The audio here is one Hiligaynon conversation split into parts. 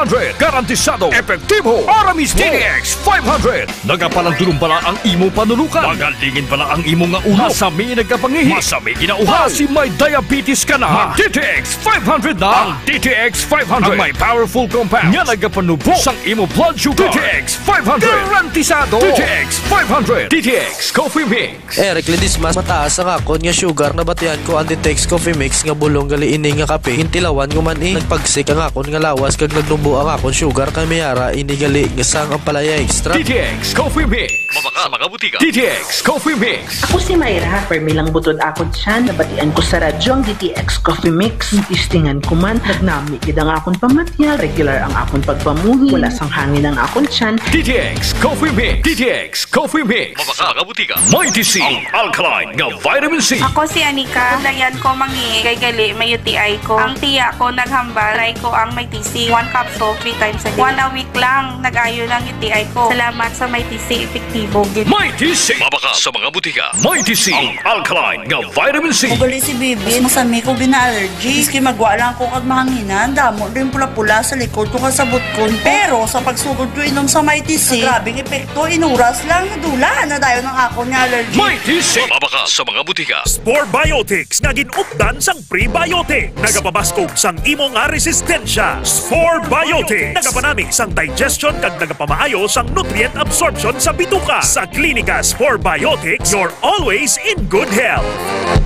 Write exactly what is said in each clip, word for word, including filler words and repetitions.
hundred. Garantisado, epektibo, Aramis D T X five hundred. Nagapalandulong bala ang imo panulukan? Magalingin bala ang imo nga ulo? Masami nagkapangihi? Masami ginauhaw? Basi may diabetes ka na? Mag D T X five hundred na. Ang D T X five hundred ang may powerful compound nga nagapanubo sang imo blood sugar. D T X five hundred. Garantisado. D T X five hundred. D T X Coffee Mix. Eric Ledesma, mataas ang akon nga sugar. Nabatian ko ang D T X Coffee Mix nga bulong gali ini nga kape. Gintilawan ko man, eh. Nagpagsik ang akon nga lawas kag nagnubo ang akon sugar, kay may ara ini gali nga sang ampalaya extract. D T X Coffee Mix. Mabakal sa mga butika. D T X Coffee Mix. Ako si Myra, permi lang butod akon tiyan. Nabatian ko sa radyo ang D T X Coffee Mix. Testingan ko man, nagnami gid ang akon pamatyag. Regular ang akon pagpamuhi. Wala sang hangin ang akon tiyan. D T X Coffee Mix. D T X Coffee Mix. Mabakal sa mga butika. Mighty C, ang alkaline nga vitamin C. Ako si Anika. Dayan ko mangi kay gali may U T I ko. Ang tiya ko naghambal, try ko ang Mighty C. One capsule, three times a day. One a week lang, nag-ayo na ang U T I ko. Salamat sa Mighty C, epektibo gid. Mighty C. Mabakal sa mga butika. Mighty C, ang alkaline nga vitamin C. Ugali si Bibi, masami ko gina-allergy. Maski magwa lang ko kag mahanginan, damo din pula-pula sa likod ko kag sa butkon ko. Pero sa pagsugod ko inom sa Mighty C, grabing epekto, inuras lang, nadula na dayon ang akon nga allergy. Mighty C. Mabakal sa mga butika. Spore Biotics nga gin-updan sang prebiotic. Nagapabaskog sang imo nga resistensya. Spore Biotics. Nagapanami sang digestion kag nagapamaayo sang nutrient absorption sa bituka. Sa Klinika Spore Biotics, you're always in good health.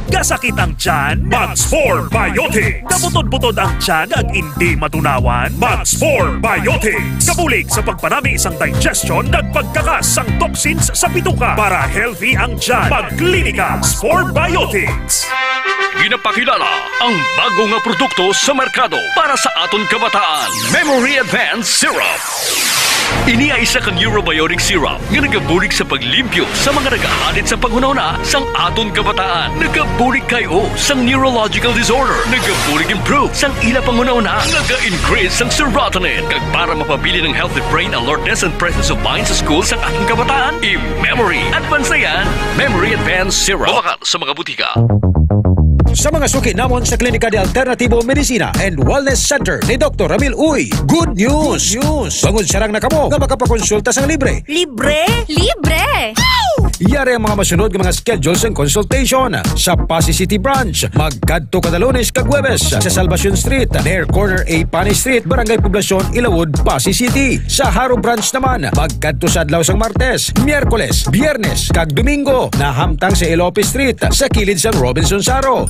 Kasakit ang tiyan? Mag Spore Biotics. Kabutod-butod ang tiyan ag indi matunawan? Mag Spore Biotics. Kabulig sa pagpanami sang digestion kag pagkakas sang toxins sa bituka para healthy ang tiyan. Mag Klinika Spore Biotics. Ginapakilala ang bago nga produkto sa merkado para sa aton kabataan, Memory Advance Syrup. Ini ay isa ka neurobiotic syrup nga nagabulig sa paglimpyo sa mga nagahalit sa panghunahuna sang aton kabataan. Nagabulig kay o sang neurological disorder. Nagabulig improve sang ila panghunahuna. Naga-increase sang serotonin. Kag para mapabilin ang healthy brain alertness and presence of mind sa school sang aton kabataan, i-Memory Advance na yan. Memory Advance Syrup. Mabakal sa mga butika. Sa mga suki namon sa Klinika de Alternativo Medicina and Wellness Center ni Doktor Ramil Uy, good news! Good news! Bangod sarang na kamo nga makapakonsulta sang libre. Libre? Libre! Yari ang mga masunod nga mga schedule sang consultation. Sa Passi City Branch, magkadto kada Lunes kag Huwebes sa Salvacion Street, near corner A Pani Street, Barangay Poblacion, Ilawod, Passi City. Sa Jaro Branch naman, magkadto sa adlaw sang Martes, Miyerkules, Biyernes, kag Domingo, nahamtang sa Elope Street, sa kilid sang Robinson Jaro.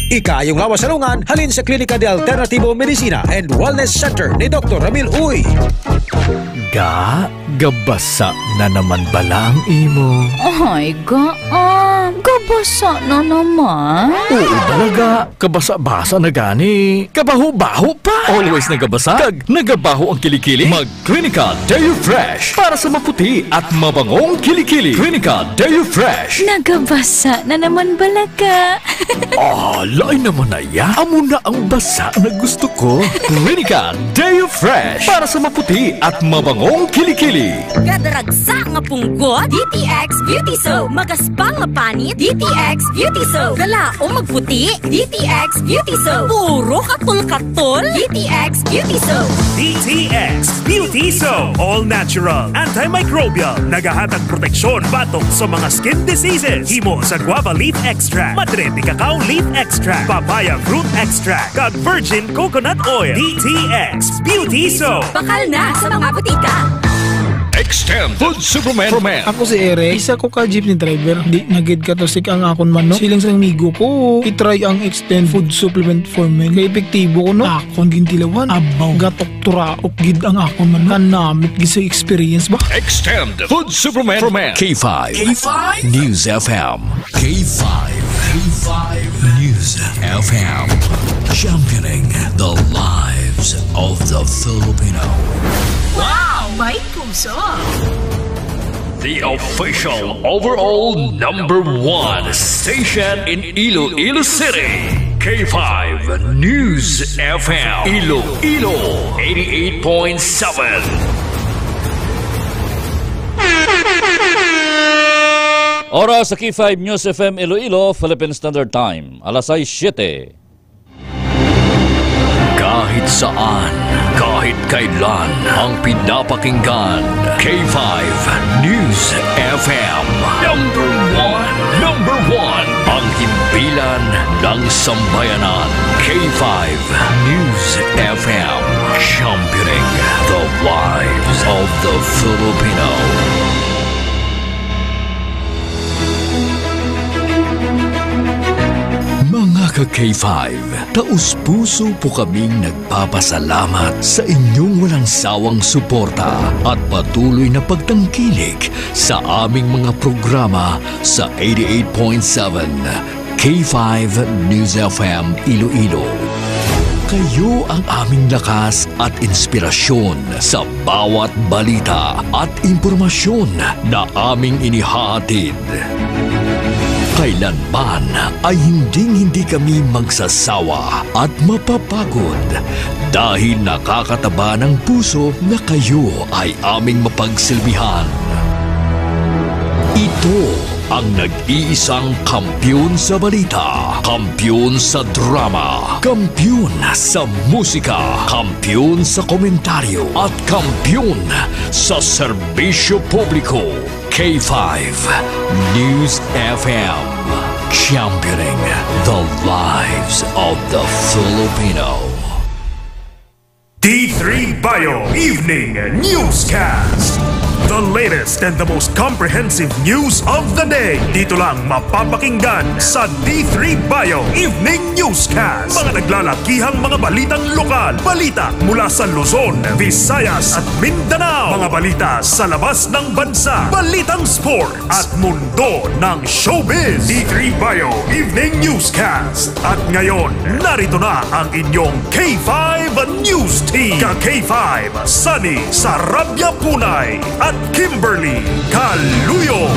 Ikaayong lawas sa lungan, halin sa Klinika de Alternativo Medicina and Wellness Center ni Doktor Ramil Uy. Ga, gabasa na naman bala ang imo? Ay, ga, ah, gabasa na naman. Oo, balaga. Kabasa-basa na gani. Kabaho-baho pa. Always nagabasa. Kag nagabaho ang kilikili. Mag Clinica Deo Fresh para sa maputi at mabangong kilikili. Clinica Deo Fresh. Nagabasa na naman bala ka. Ah, lain naman na ya. Amo na ang basa na gusto ko. Clinica Deo Fresh para sa maputi at mabangong kilikili. Gadaragsa nga punggot, D T X Beauty Soap. Magaspang nga panit, D T X Beauty Soap. Galaom magputi, D T X Beauty Soap. Puro katol-katol, D T X Beauty Soap. D T X Beauty Soap. All natural, antimicrobial. Nagahatag proteksyon batok sa mga skin diseases. Himo sa guava leaf extract, madre de cacao leaf extract, papaya fruit extract, kag virgin coconut oil. D T X Beauty Soap. Bakal na sa mga butika. Extend Food Supplement for Men. Ako si Eric, isa ko ka jeepney driver. Di na gid katusik ang akon manok. Siling sa amigo ko, i-try ang Extend Food Supplement for Men. Kay epektibo ko, no? Akon gintilawan. Abaw, gatok turaok gid ang akon manok. Kanamit gid sa experience ba? Extend Food Supplement for Men. K five. K five News F M. K five. K five News F M. Championing the lives of the Filipino. Wow! May puso! The official overall number one station in Iloilo City. K five News F M. Iloilo, eighty-eight point seven. Oras sa K five News F M Iloilo, Philippine Standard Time, alas sais siyete. Kahit saan, kahit Kailan ang pinapakinggan? K five News F M. Number one. Number one. Ang himpilan ng sambayanan. K five News F M. Championing the lives of the Filipino. Mga ka K five, taus-puso po kaming nagpapasalamat sa inyong walang sawang suporta at patuloy na pagtangkilik sa aming mga programa sa eighty-eight point seven K five News F M Iloilo. Kayo ang aming lakas at inspirasyon sa bawat balita at impormasyon na aming inihahatid. Kailanman ay hinding-hindi kami magsasawa at mapapagod dahil nakakataba ng puso na kayo ay aming mapagsilbihan. Ito ang nag-iisang kampiyon sa balita, kampiyon sa drama, kampiyon sa musika, kampiyon sa komentaryo, at kampiyon sa serbisyo publiko. K five News F M, championing the lives of the Filipino. D three Bio Evening Newscast. The latest and the most comprehensive news of the day. Dito lang mapapakinggan sa D three Bio Evening Newscast. Mga naglalakihang mga balitang lokal, balita mula sa Luzon, Visayas at Mindanao, mga balita sa labas ng bansa, balitang sport, at mundo ng showbiz. D three Bio Evening Newscast. At ngayon, narito na ang inyong K five News Team. Ka K five, Sunny Sarabia Punay at Kimberly Caluyo.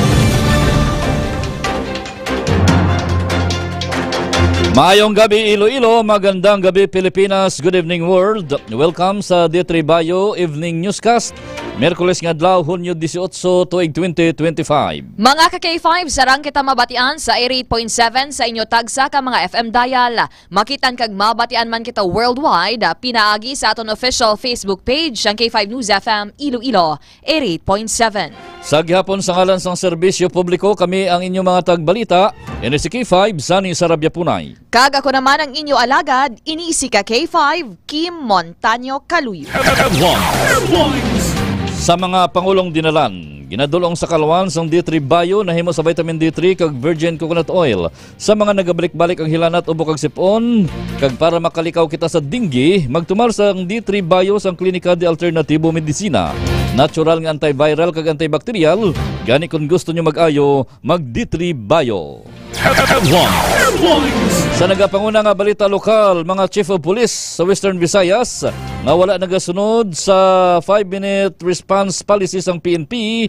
Maayong gabi, Iloilo. Magandang gabi, Pilipinas. Good evening, world. Welcome sa D three Bio Evening Newscast. Miyerkules nga adlaw, Hunyo dieciocho, tuig twenty twenty-five. Mga ka K five, sarang kita mabatian sa eighty-eight point seven sa inyo tagsa ka mga F M dial. Makitan kag mabatian man kita worldwide, pinaagi sa aton official Facebook page, ang K five News F M Iloilo, eighty-eight point seven. Sa gihapon, sa ngalan sang serbisyo publiko, kami ang inyong mga tagbalita. Ini si K five, Sunny Sarabia Punay. Kag ako naman ang inyo alagad, ini si ka K five, Kim Montaño Caluyo. Headlines. Sa mga pangulong dinalan, ginadul-ong sa kalwan sang D three Bio nahimo sa vitamin D three kag virgin coconut oil sa mga nagabalik-balik ang hilanat, ubo kag sip-on. Kag para makalikaw kita sa dengue, magtumar sang D three Bio sang Klinika de Alternativo Medicina. Natural nga antiviral kag antibacterial, gani kon gusto nyo mag-ayo, mag D three Bio. Headlines. Sa nagapanguna nga balita lokal, mga chief of police sa Western Visayas nga wala nagasunod sa five-minute response policy sang P N P,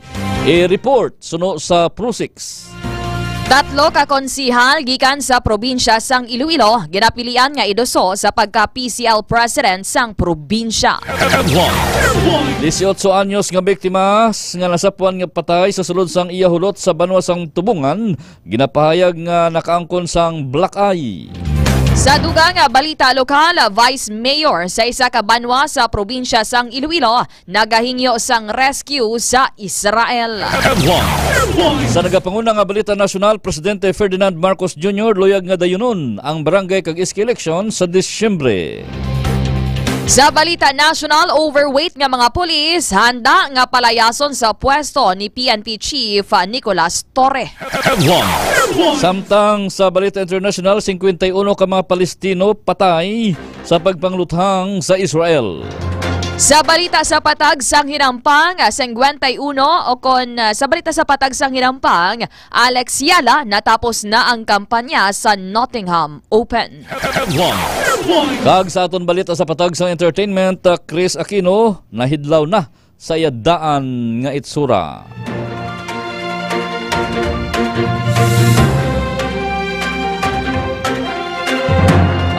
i-report suno sa PRUSIC. Tatlo ka konsihal gikan sa probinsya sang Iloilo ginapilian nga iduso sa pagka P C L president sang probinsya. Headlines. Dieciocho anyos nga biktima s-, nga nasapuan nga patay sa sulod sang iya hulot sa banwa sang Tubungan, ginapahayag nga nakaangkon sang black eye. Sa dugang nga balita lokal, Vice Mayor sa isa ka banwa sa probinsya sang Iloilo nagahingyo sang rescue sa Israel. Sa nagapanguna nga balita nasyonal, Presidente Ferdinand Marcos Junior luyag nga dayunon ang barangay kag S K election sa Disyembre. Sa balita nasyonal, overweight nga mga pulis handa nga palayason sa pwesto ni P N P Chief Nicolas Torre. Samtang sa balita international, cincuenta y uno ka mga Palestino patay sa pagpangluthang sa Israel. Sa balita sa patag sang hinampang, cincuenta y uno, o kon, ah, sa balita sa patag sang hinampang, Alex Yala, natapos na ang kampanya sa Nottingham Open. Kag sa aton balita sa patag sang entertainment, ah, Chris Aquino nahidlaw na sa iya daan nga itsura.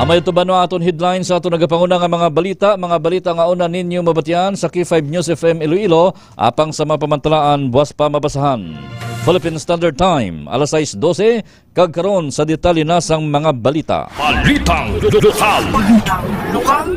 Amay tuban no aton headline sa aton nagapanguna nga mga balita, mga balita nga una ninyo mabatian sa K five News F M Iloilo, apang sa mga pamantalaan, buwas pa mabasahan. Philippine Standard Time, alas sais dose, kag karon sa detalye na sang mga balita. Balitang lokal. Balitang lokal.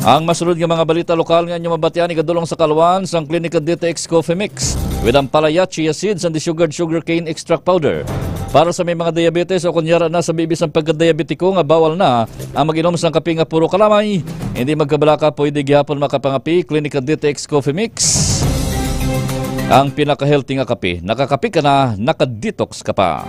Ang masunod nga mga balita lokal nga inyo mabatian igadulong sa kalwan sang Clinica D T X Coffee Mix with ang palaya, chia seeds, and the sugared sugarcane extract powder. Para sa may mga diabetes o kunyara na sa bibi sang pagkadiabetiko nga bawal na ang mag-inom sang kape nga puro kalamay, hindi magkabalaka, pwede gihapon makapangapi Clinica D T X Coffee Mix. Ang pinaka-healthy nga kape. Nakakape ka na, naka-detox ka pa.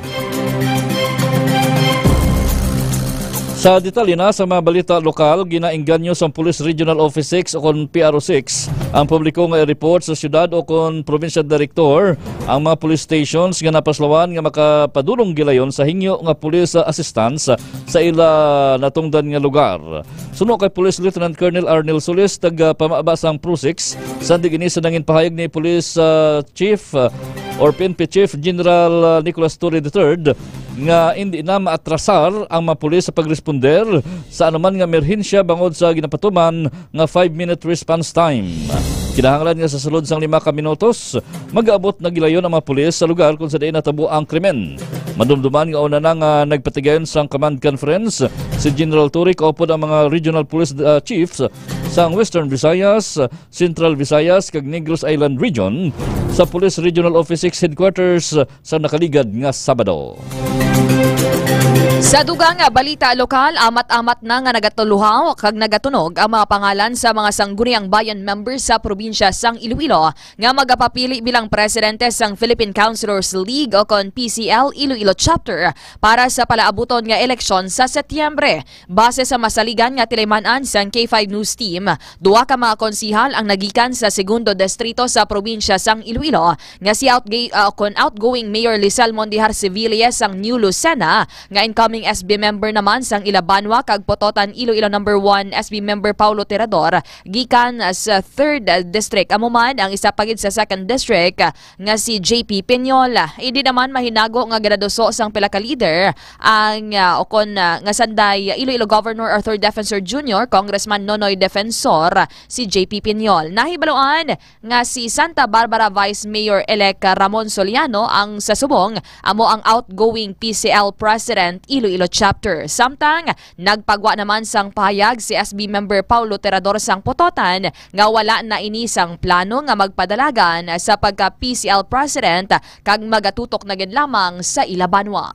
Sa detalye na sa mga balita lokal, ginainganyo sang Police Regional Office six o kon P R O six ang publiko nga i-report sa syudad o kon provincial director ang mga police stations nga napaslawan nga makapadulong gilayon sa hingyo nga police assistance sa ila natungdan nga lugar. Suno kay Police Lieutenant Colonel Arnel Solis, taga pamaba sang P R O six, sandig ini sa nangin pahayag ni Police, ah, Chief, ah, or P N P Chief General, ah, Nicolas Torre the third, nga hindi na maatrasar ang mga pulis sa pagresponder sa anuman nga emerhensya bangod sa ginapatuman nga five-minute response time. Kinahanglan nga sa sulod sang lima ka minutos, mag-abot na gilayon ang mga pulis sa lugar kung sa diin natabo ang krimen. Madumduman nga una na nga nagpatigayon sang command conference si General Torre kaupod ang mga regional police, ah, chiefs sang Western Visayas, Central Visayas, kag Negros Island Region sa Police Regional Office six Headquarters sa nakaligad nga Sabado. Sa dugang nga balita lokal, amat-amat na nga nagatuluhaw kag nagatunog ang mga pangalan sa mga Sangguniang Bayan member sa probinsya sang Iloilo nga magapapili bilang presidente sang Philippine Councilors League o kon P C L Iloilo Chapter para sa palaabuton nga eleksyon sa Setyembre. Base sa masaligan nga tiliman-an sang K five News Team, duha ka mga konsihal ang nagikan sa Segundo Distrito sa probinsya sang Iloilo, nga si outga-, ah, kon outgoing Mayor Lisel Mondijar Sevilla sang New Lucena, nga incoming S B member naman sang ila banwa kag Pototan Iloilo Number One S B member Paulo Tirador gikan sa Third District. Amo man ang isa pa gid sa Second District, nga si J P Piñol. Hindi naman mahinago nga ginaduso sang pila ka leader ang, ah, o kon, ah, nga sanday Iloilo Governor Arthur Defensor Junior, Congressman Nonoy Defensor, si J P Piñol. Nahibaluan nga si Santa Barbara Vice Mayor-elect Ramon Soliano ang sa subong amo ang outgoing P C L President Iloilo Chapter. Samtang nagpagwa naman sang pahayag si S B member Paulo Tirador sang Pototan nga wala na ini sang plano nga magpadalagan sa pagka-P C L president kag magatutok na gid lamang sa ila banwa.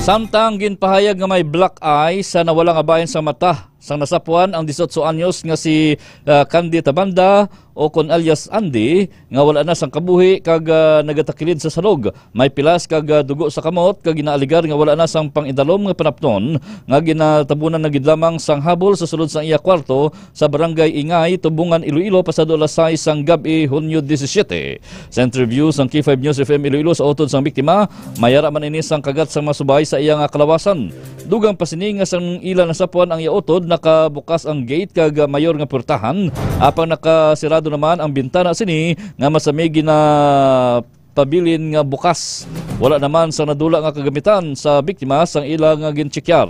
Samtang ginpahayag nga may black eye sa nawala nga bahin sa mata sang nasapuan ang disiotso anyos nga si, ah, Candy Tabanda o kon alias Andy, nga wala na sang kabuhi kag, ah, nagatakilid sa salog. May pilas kag, ah, dugo sa kamot kag ginaaligar nga wala na sang pang-idalom nga panapnon nga ginatabunan na gid lamang sang habol sa sulod sang iya kwarto sa Barangay Ingay, Tubungan, Iloilo, pasado alas sais sang gab-i, Hunyo disisiete. Sa interview sang K five News F M Iloilo sa utod sang biktima, may ara man ini sang kagat sang mga subay sa iya nga kalawasan. Dugang pa sini nga sang ila nasapuan ang iya utod, nakabukas ang gate kag mayor nga puwertahan, apang nakasirado naman ang bintana sini nga masami ginapabilin nga bukas. Wala naman sang nadula nga kagamitan sa biktima sang ila nga ginchekyar.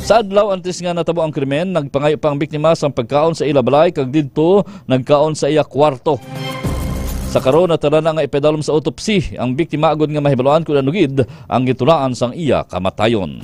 Sa adlaw antes nga natabo ang krimen, nagpangayo pa ang biktima sang pagkaon sa ila balay kag didto nagkaon sa iya kwarto. Sa karon, natala na nga ipadalom sa autopsy ang biktima agod nga mahibaluan kon ano gid ang gitulaan sang iya kamatayon.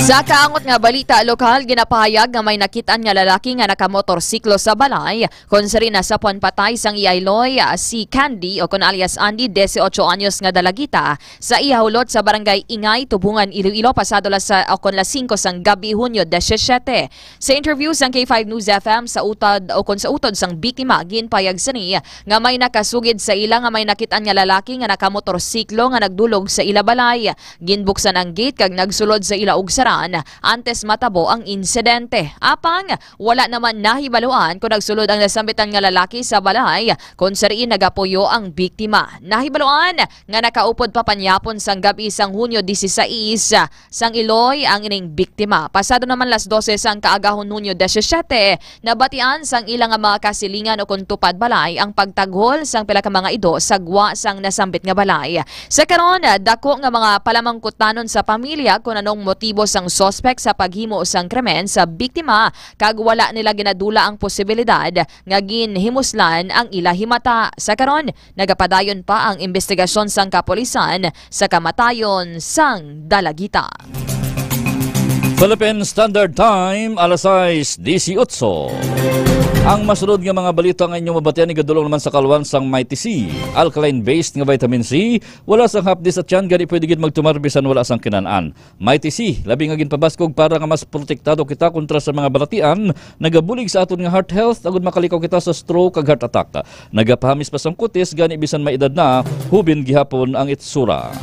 Sa kaangot nga balita lokal, ginapahayag nga may nakit-an nga lalaki nga nakamotorsiklo sa balay, kon sari nasapuan patay sang iya iloy, ah, si Candy o kon alias Andy, dieciocho anyos nga dalagita, sa iya hulot sa Barangay Ingay, Tubungan, Iloilo, pasado las, o kon las singko sang gabi, Hunyo disisiete. Sa interview sang K five News F M sa utod o kon sa utod sang biktima, ginpayag sini nga may nakasugid sa ila nga may nakit-an nga lalaki nga nakamotorsiklo nga nagdulog sa ila balay. Ginbuksan ang gate kag nagsulod sa ila ugsaran antes matabo ang insidente. Apang wala naman nahibaluan kon nagsulod ang nasambitan nga lalaki sa balay kon sa diin nagapuyo ang biktima. Nahibaluan nga nakaupod pa panyapon sang gab-i sang Hunyo disisais, sang iloy ang ining biktima. Pasado naman las dose sang kaagahon, Hunyo disisiete, nabatian sang ila nga mga kasilingan o kon tupad balay ang pagtaghol sang pila ka mga ido sa gwa sang nasambit nga balay. Sa karon, dako nga mga palamangkutanon sa pamilya kon anong motibo sang ang suspek sa paghimo sang krimen sa biktima, kag wala nila ginadula ang posibilidad nga ginhimuslan ang ila himata. Sa karon, nagapadayon pa ang imbestigasyon sang kapulisan sa kamatayon sang dalagita. Philippine Standard Time, alas sais disiotso. Ang masunod nga mga balita nga inyo mabatian igadulong naman sa kalwan sang Mighty C. Alkaline-based nga vitamin C, wala sang hapdi sa tiyan, gani pwede gid magtumar bisan wala sang kinan-an. Mighty C, labi nga ginpabaskog para nga mas protektado kita kontra sa mga balatian, nagabulig sa aton nga heart health agud makalikaw kita sa stroke kag heart attack. Nagapahamis pa sang kutis, gani bisan may edad na, hubin gihapon ang itsura.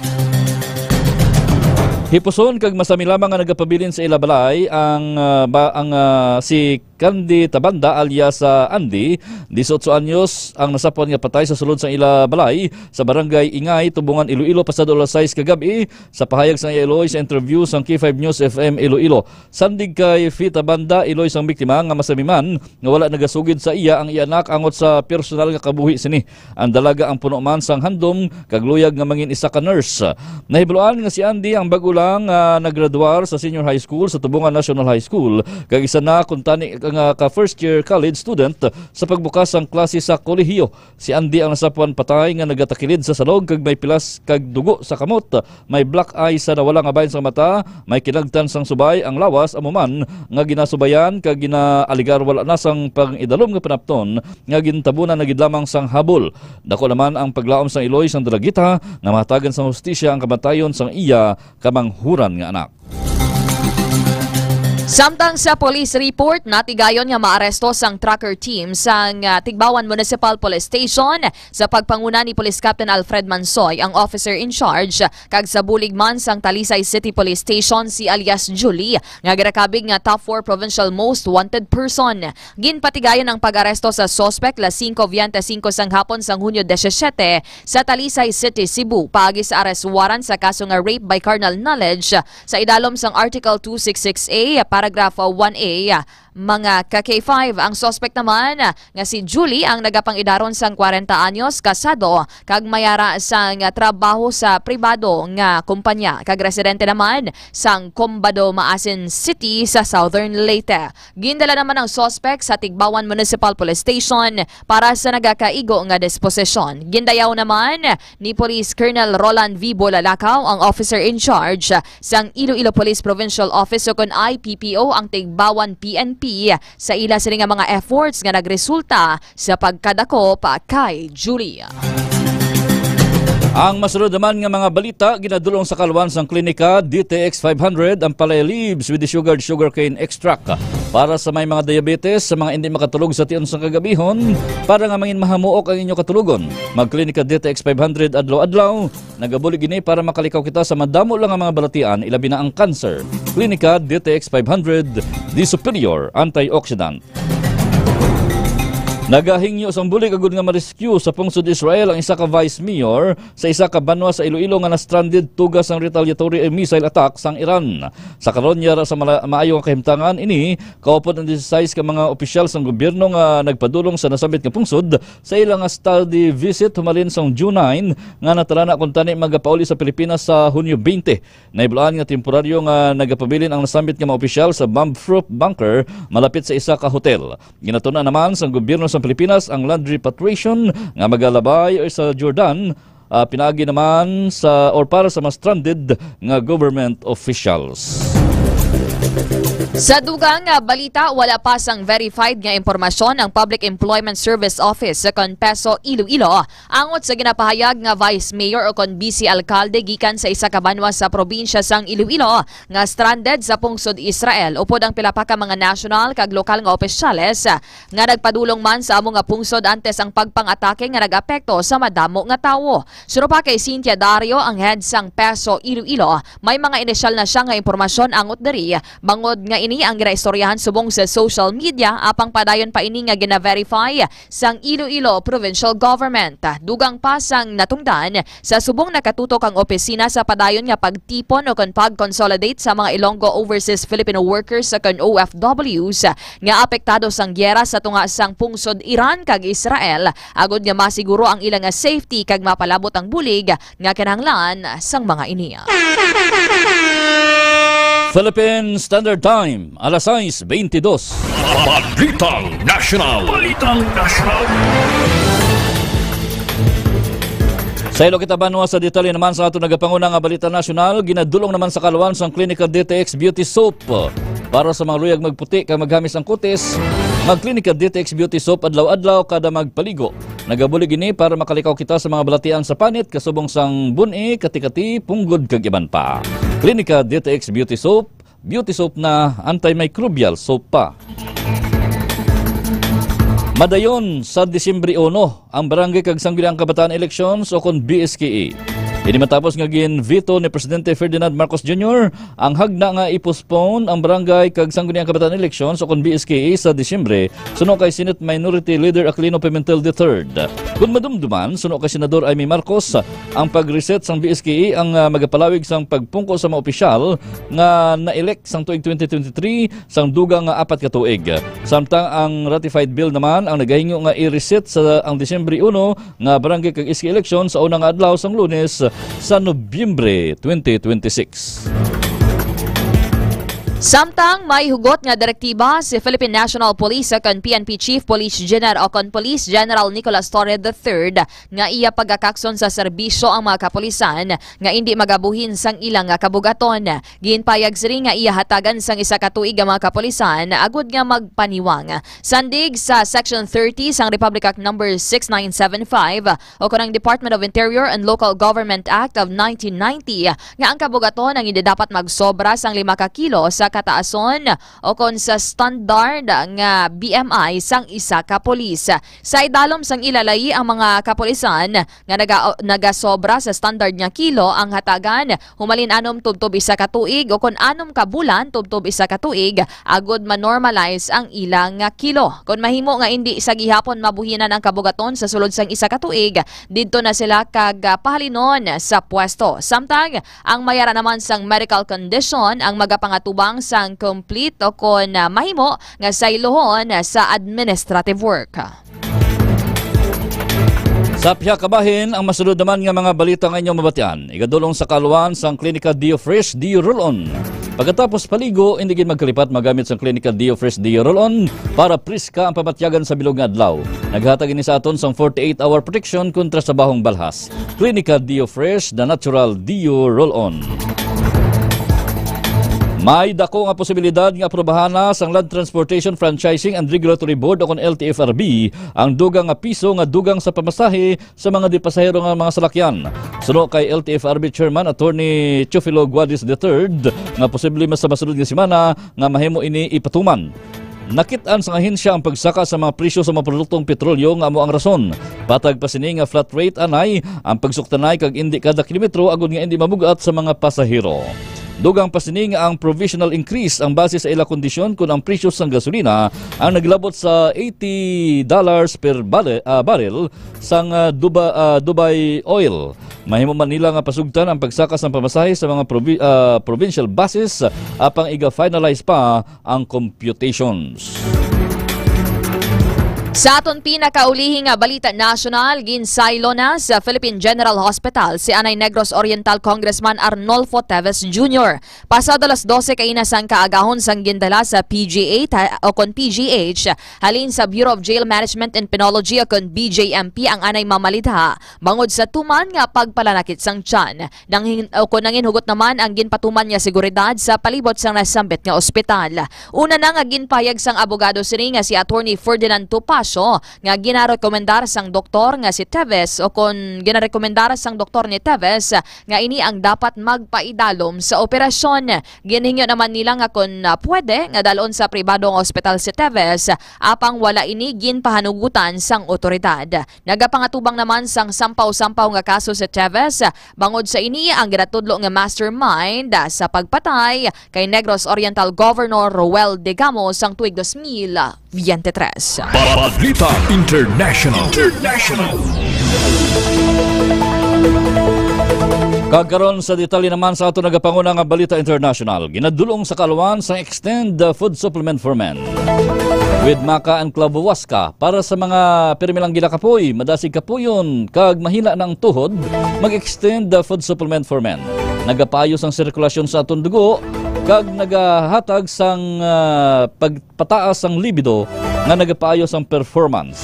Hipuson kag masami lamang nga nagapabilin sa ila balay ang, ah, ba, ang, ah, si Candy Tabanda alias, ah, Andy, disiotso anyos, ang nasapuan nga patay sa sulod sang ila balay sa Barangay Ingay, Tubungan, Iloilo, pasado alas sais kagab-i. Sa pahayag sang iya iloy sa interview sang K five News F M Iloilo, sandig kay Fita Banda, iloy sang biktima nga masamiman nga wala nagasugid sa iya ang iya anak angot sa personal nga kabuhi sini. Ang dalaga ang puno man sang handom kag luyag nga mangin isa ka nurse. Nahibaluan nga si Andy ang bag-o lang nga naggraduar sa senior high school sa Tubungan National High School, kag isa na kuntani nga ka first year college student sa pagbukas sang klase sa kolehiyo. Si Andy ang nasapuan patay nga nagatakilid sa salog kag may pilas kag dugo sa kamot. May black eye sa nawala nga bahin sa mata, may kinagtan sang subay ang lawas, amo man nga ginasubayan kag ginaaligar wala na sang pang-idalom nga panapton nga gintabunan na gid lamang sang habol. Dako naman ang paglaom sang iloy sang dalagita nga mahatagan sang hustisya ang kamatayon sang iya kamanghuran nga anak. Samtang sa police report, natigayon nga maaresto sang tracker team sang, ah, Tigbawan Municipal Police Station sa pagpanguna ni Police Captain Alfred Mansoy, ang officer in charge, kag sa bulig man sang Talisay City Police Station, si alias Julie, nga ginakabig nga top four provincial most wanted person. Ginpatigayon ang pag-aresto sa suspek las singko biyente singko sang hapon sang Hunyo disisiete sa Talisay City, Cebu, paagi sa arrest warrant sa kaso nga rape by carnal knowledge sa idalom sang Article two six six A, Paragraph one A. Mga ka K five, ang suspek naman nga si Julie ang nagapangidaron sang kwarenta anyos, kasado kag may ara sang trabaho sa pribado nga kumpanya, kag residente naman sang Combado, Maasin City sa Southern Leyte. Gindala naman ang suspek sa Tigbawan Municipal Police Station para sa nagakaigo nga disposisyon. Gindayaw naman ni Police Colonel Roland V Bolalakaw, ang officer in charge sang Iloilo Police Provincial Office, o kon I P P O, ang Tigbawan P N P sa ila sini nga mga efforts nga nagresulta sa pagkadakop kay Julie. Ang masunod naman nga mga balita, ginadulong sa kalwan sang klinika D T X five hundred ang Palay Leaves with the Sugared Sugarcane Extract para sa may mga diabetes, sa mga hindi makatulog sa tion sang kagabihon, para nga mangin mahamuok ang inyo katulogon. Magklinika D T X five hundred adlaw-adlaw. Nagabulig ini para makalikaw kita sa madamo lang nga mga balatian, ilabi na ang cancer. Klinika D T X five hundred, the superior antioxidant. Nagahingyo sang bulig agud nga ma-rescue sa pungsod Israel ang isa ka vice mayor sa isa ka banwa sa Iloilo nga na-stranded tuga sang retaliatory missile attack sang Iran. Sa karon, yara sa mala-, maayo nga kahimtangan ini, kaupod ang disisais ka mga opisyal sang gobyerno nga nagpadulong sa nasambit nga pungsod sa ila nga study visit humalin sang June nine nga natalana kuntani magapauli sa Pilipinas sa Hunyo twenty. Nahibaluan nga temporaryo nga nagapabilin ang nasambit nga mga opisyal sa bomb-proof bunker malapit sa isa ka hotel. Ginatuna naman sang gobyerno sa Pilipinas ang land repatriation nga magalabay sa Jordan, ah, pinaagi naman sa or para sa mga stranded nga government officials. Sa dugang nga balita, wala pa sang verified nga impormasyon ang Public Employment Service Office sa kon PESO Iloilo angot sa ginapahayag nga Vice Mayor o kon Vice Alkalde gikan sa isa ka banwa sa probinsya sang Iloilo nga stranded sa pungsod Israel, upod ang pila pa ka mga national kag lokal nga opisyales nga nagpadulong man sa amo nga pungsod antes ang pagpang-atake nga nag-apekto sa madamo nga tawo. Suno pa kay Cynthia Dario, ang head sang PESO Iloilo, may mga inisyal na siya nga impormasyon angot diri, bangod nga ini ang ginaistoryahan subong sa social media, apang padayon pa ini nga gina-verify sang Iloilo Provincial Government. Dugang pa sang natungdan, sa subong nakatutok ang opisina sa padayon nga pagtipon o kon pag-consolidate sa mga Ilonggo Overseas Filipino Workers o kon O F Ws nga apektado sang giyera sa tunga sang pungsod Iran kag Israel, agod nga masiguro ang ila nga safety kag mapalabot ang bulig nga kinahanglan sang mga ini. Philippine Standard Time, alas sais beintidos. Balitang Nasyonal. Balitang Nasyonal. Sa ilo kita banwa, sa detalye naman sa aton nagapanguna nga balita nasyonal, ginadulong naman sa kaluan sang Clinica D T X Beauty Soap para sa mga luyag magputi kag maghamis ang kutis. Mag Clinica D T X Beauty Soap adlaw-adlaw kada magpaligo. Nagabulig ini para makalikaw kita sa mga balatian sa panit, kasubong sang bun-i, kati-kati, punggod, kag iban pa. Clinica D T X Beauty Soap, beauty soap na antimicrobial soap pa. Madayon sa Disyembre uno, ang Barangay kag Sangguniang Kabataan Elections o kon B S K E. Ini matapos nga gin-veto ni Presidente Ferdinand Marcos Junior ang hagna nga i-postpone ang Barangay kag Sangguniang Kabataan Elections o kon B S K E sa Disyembre, suno kay Senate Minority Leader Aquilino Pimentel the third. Kung madumduman, suno kay Senador Imee Marcos, ang pag-reset sang B S K E ang, ah, magapalawig sang pagpungko sa mga opisyal nga na-elect sang tuig twenty twenty-three sang dugang nga apat ka tuig. Samtang ang ratified bill naman ang nagahingo nga i-reset sa ang Disyembre uno nga barangay kag S K election sa una nga adlaw sang Lunes sa Nobyembre twenty twenty-six. Samtang may hugot nga direktiba si Philippine National Police o kon P N P Chief Police General o kon Police General Nicolas Torre the third nga iya pagakakson sa serbisyo ang mga kapulisan nga indi magabuhin sang ila nga kabugaton. Ginpayag sini nga iya hatagan sang isa ka tuig ang mga kapulisan agud nga magpaniwang. Sandig sa Section thirty sang Republic Act Number six nine seven five o kon ang Department of Interior and Local Government Act of nineteen ninety nga ang kabugaton ang hindi dapat magsobra sang lima ka kilo sa kataason o kon sa standard nga B M I sang isa ka pulis. Sa idalom sang ila layi ang mga kapulisan nga naga-, nagasobra sa standard nga kilo ang hatagan, humalin anom tubtob isa ka tuig o kon anom ka bulan tubtob isa ka tuig, agud ma-normalize ang ila nga kilo. Kon mahimo nga indi sa gihapon mabuhinan ang kabugaton sa sulod sang isa ka tuig, didto na sila kag, ah, pahalinon sa pwesto. Samtang ang mayara naman sang medical condition ang magapangatubang sang complete o kon, ah, mahimo nga saylohon sa administrative work. Sa pihak kabahin, ang masunod naman nga mga balita nga inyo mabatian, igadulong sa kaluan sang Klinika Dio Fresh, Dio Roll-On. Pagkatapos paligo, hindi gid magkalipat magamit sang Klinika Dio Fresh, Dio Roll-On para priska ang pamatyagan sa bilog nga adlaw. Naghatag ini sa aton sang forty-eight hour protection kontra sa bahong balhas. Klinika Dio Fresh, the natural Dio Roll-On. May dako nga posibilidad nga aprobahan na sang Land Transportation Franchising and Regulatory Board o kon L T F R B ang dugang nga piso nga dugang sa pamasahe sa mga di-pasahero nga mga salakyan. Suno kay L T F R B Chairman Attorney Teofilo Guadis the third, nga posible mas sa masunod nga semana nga mahimo ini ipatuman. Nakit-an sang ahensya ang pagsaka sa mga presyo sa mga produktong petrolyo nga amo ang rason. Patag pa sini nga flat rate anay ang pagsuktanay kag indi kada kilometro agud nga indi mabug-at sa mga pasahero. Dugang pa sini nga ang provisional increase ang base sa ila kondisyon kon ang presyo sang gasolina ang naglabot sa eighty dollars per bale-, ah, barrel sang, ah, Duba-, ah, Dubai oil. Mahimo man nila nga pasugtan ang pagsaka sang pamasahe sa mga provi-, ah, provincial buses, apang iga-finalize pa ang computations. Sa aton pinakaulihi nga balita nasyonal, ginsaylo na sa Philippine General Hospital si anay Negros Oriental Congressman Arnolfo Teves Junior. Pasado alas dose kaina sang kaagahon sang gindala sa P G A ta-, o kon P G H, halin sa Bureau of Jail Management and Penology o kon B J M P ang anay mamalidha bangod sa tuman nga pagpalanakit sang tiyan. Nangin-, o kon nanginhugot naman ang ginpatuman nga seguridad sa palibot sang nasambit nga ospital. Una na nga ginpayag sang abogado sini nga si Attorney Ferdinand Topacio nga ginarekomendar sang doktor nga si Teves o kon ginarekomendar sang doktor ni Teves nga ini ang dapat magpaidalom sa operasyon. Ginhingyo naman nila nga kon, ah, pwede nga dalon sa pribado nga ospital si Teves, apang wala ini ginpahanugutan sang otoridad. Nagapangatubang naman sang sampaw-sampaw nga kaso si Teves. Bangod sa ini, ang ginatudlo nga mastermind sa pagpatay kay Negros Oriental Governor Roel Degamo sang tuig dos mil veintitrés. Balita International. International. Kag karon sa detalye naman sa ato nagapanguna nga balita international, ginadulong sa kaluan sang Extend the Food Supplement for Men. With Maca and Clavo Huasca, para sa mga pirmi lang ginakapoy, madasig kapuyon, kag mahina na ang tuhod, mag-Extend the Food Supplement for Men. Nagapaayos ang sirkulasyon sa aton dugo, kag nagahatag sang, ah, pagpataas sang libido nga nagapaayo sang performance.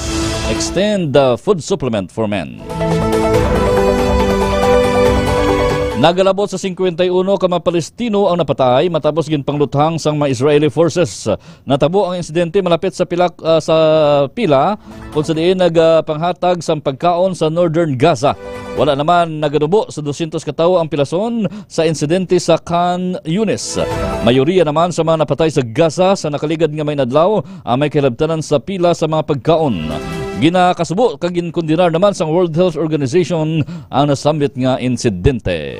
Extend the food supplement for men. Nagalabot sa singkwenta y uno ka mga Palestino ang napatay matapos ginpangluthang sang mga Israeli forces. Natabo ang insidente malapit sa pila, ah, sa pila kung sa diin nagapanghatag sang pagkaon sa Northern Gaza. Wala naman nagadubo sa dosyentos ka tawo ang pilason sa insidente sa Khan Yunis. Mayoriya naman sa mga napatay sa Gaza sa nakaligad nga mga inadlaw ang may kahilabtanan sa pila sa mga pagkaon. Ginakasubo kag ginkondenar naman sang World Health Organization ang nasambit nga insidente.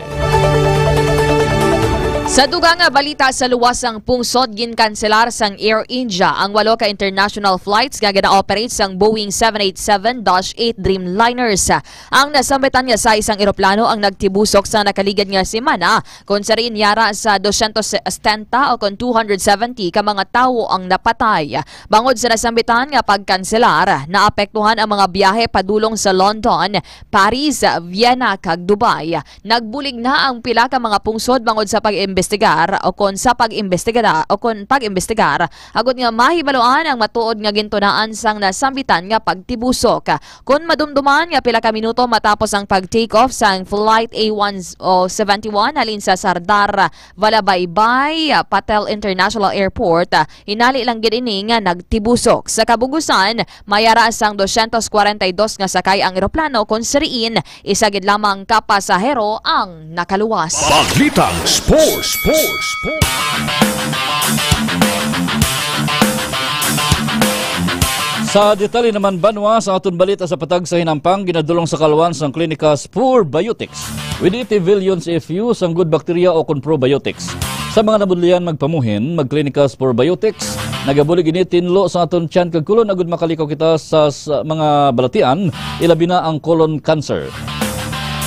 Sa dugang nga balita, sa luwas sang pungsod, ginkanselar sang Air India ang walo ka international flights nga gina-operate sang Boeing seven eight seven dash eight Dreamliners. Ang nasambitan nga sa isang eroplano ang nagtibusok sa nakaligad nga semana, kung sa diin yara sa dosyentos setenta o kon two hundred seventy ka mga tawo ang napatay. Bangod sa nasambitan nga pagkanselar, naapektuhan ang mga biyahe padulong sa London, Paris, Vienna, kag Dubai. Nagbulig na ang pila ka mga pungsod bangod sa pag-imbestigar o kon sa pag-imbestigar o kon pag-imbestigar, agod nga mahibaluan ang matuod nga gintunaan sang nasambitan nga pagtibusok. Kon madumduman nga pila ka minuto matapos ang pag-take off sang Flight A one seventy-one halin sa Sardar Vallabhbhai Patel International Airport, hinali lang gid ini nga nagtibusok. Sa kabugusan, may ara sang dosyentos kwarenta y dos nga sakay ang eroplano, kon sa diin isa gid lamang ka pasahero ang nakaluwas. Balitang Sports, Sports, Sports. Sa detalye naman, banwa, sa aton balita sa patag sa hinampang, ginadulong sa kaluan sang Clinica Spore Biotics with eighty billions F U sang good bacteria o kon probiotics. Sa mga nabudlian magpamuhin, mag-Clinica Spore Biotics. Nagabulig ini tinlo sa aton tiyan kag kulon agud makalikaw kita sa, sa mga balatian, ilabi na ang colon cancer.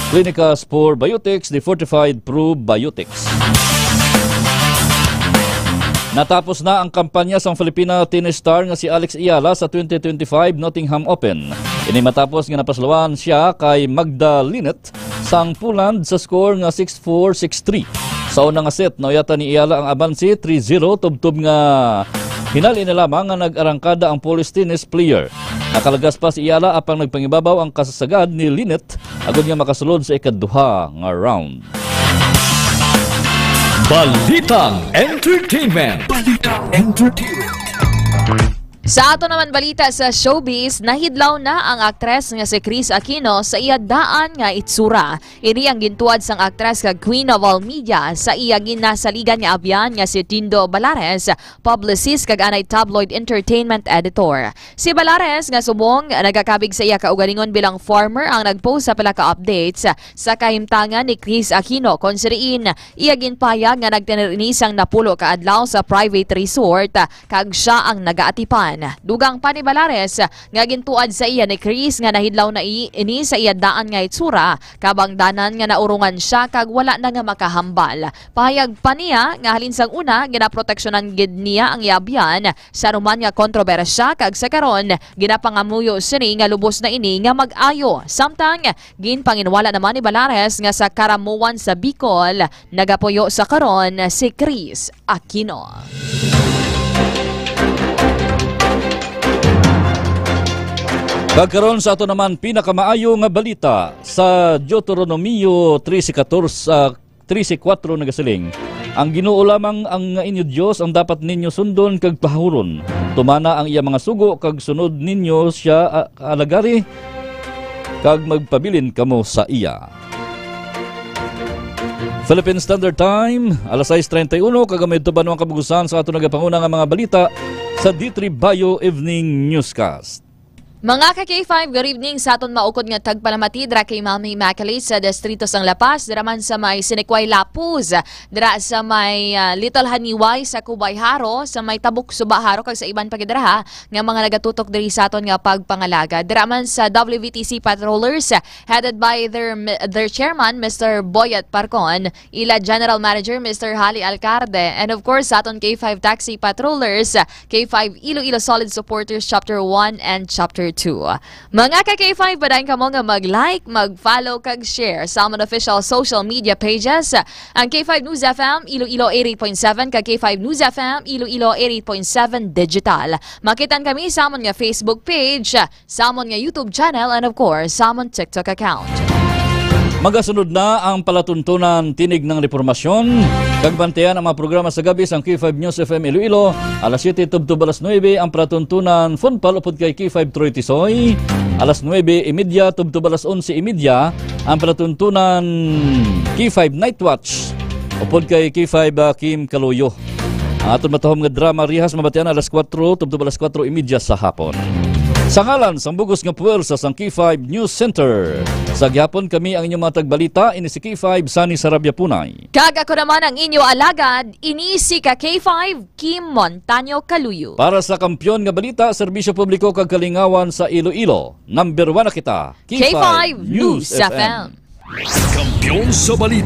Clinica Spore Biotics, the fortified probiotics. Natapos na ang kampanya sang Filipina tennis star nga si Alex Eala sa twenty twenty-five Nottingham Open. Ini matapos nga napasulawan siya kay Magda Linett sang Poland sa score nga six four, six three. Sa una nga set, nauyatan ni Eala ang abanse three zero, tubtob nga hinali na lamang nga nag-arangkada ang Polish tennis player. Nakalagas pa si Eala, apang nagpangibabaw ang kasasagad ni Linett agud nga makasulod sa ikaduha nga round. Balitang Entertainment. Balitang Entertainment. Sa ato naman balita sa showbiz, nahidlaw na ang aktres nga si Kris Aquino sa iya daan nga itsura. Ini ang gintuad sang aktres kag Queen of All Media sa iya ginasaligan nga abyan nga si Dindo Balares, publicist kag anay tabloid entertainment editor. Si Balares, nga subong nagakabig sa iya kaugalingon bilang farmer, ang nag-post sa pila ka updates sa kahimtangan ni Kris Aquino, kon sa diin iya ginpahayag nga nagtener ini sang napulo ka adlaw sa private resort kag sia ang nagaatipan. Dugang pa ni Balares nga gintuad sa iya ni Kris nga nahidlaw na i-, ini sa iya daan nga itsura, kabangdanan nga naurungan sia kag wala na nga makahambal. Pahayag pa niya nga halin sang una, ginaproteksyonan gid niya ang iya abyan sa anuman nga kontrobersya, kag sa karon, ginapangamuyo sini nga lubos na ini nga mag-ayo. Samtang, ginpanginwala naman ni Balares nga sa karamuan sa Bicol, nagapuyo sa karon si Kris Aquino. Kag karon sa ato naman pinakamaayo nga balita sa Deuteronomio trese katorse, ah, trese kuwatro nagasiling, "Ang Ginoo lamang ang nga inyo Dios ang dapat ninyo sundon kag pahuron. Tumana ang iya mga sugo kag sunod ninyo sia, ah, alagari, kag magpabilin kamo sa iya." Philippine Standard Time, alas sais treinta y uno, kag may tuban ang kabugusan sa ato nagapanguna nga mga balita sa D three Bio Evening Newscast. Mga ka K five, good evening sa aton maukod nga tagpalamati dira kay Ma'am Immaculate sa distrito sang La Paz, dira man sa may Sinequay Lapuz, dira sa may, ah, Little Haniway sa Cubay Jaro, sa may Tabuk Suba Jaro, kag sa iban pa gid dira, ha, nga mga nagatutok diri sa aton nga pagpangalaga. Dira man sa W V T C patrollers, headed by their, their chairman, Mister Boyet Parcon, ila General Manager, Mister Hali Alcarde, and of course, sa aton K five Taxi Patrollers, K five Iloilo Solid Supporters Chapter one and Chapter two. Mga ka K five, padayon kamo nga mag-like, mag-follow, kag share sa amon official social media pages, ang K five News F M Iloilo eighty-eight point seven kag K five News F M Iloilo eighty-eight point seven Digital. Makitaan kami sa amon nga Facebook page, sa amon nga YouTube channel, and of course, sa amon TikTok account. Magasunod na ang palatuntunan Tinig ng Reformasyon. Kag bantayan ang mga programa sa gabi sang K five News F M Iloilo, alas siyete tubtob alas nuebe ang palatuntunan Funpal upod kay K five Troy Tisoy, alas nuebe y media tubtob alas onse y media ang palatuntunan K five Night Watch upod kay K five, ah, Kim Kaluyo. Ang aton matahom nga drama Rihas mabatian alas kuwatro tubtob alas kuwatro y media sa hapon. Sa ngalan sang bugos nga puwersa sang K five News Center, sa gihapon kami ang inyong mga tagbalita, ini si K five Sunny Sarabia Punay. Kag ako naman ang inyo alagad, ini si ka K five Kim Montaño Kaluyo. Para sa Kampiyon nga Balita, Serbisyo Publiko kag Kalingawan sa Iloilo, number one na kita, K five News F M. Kampiyon sa Balita.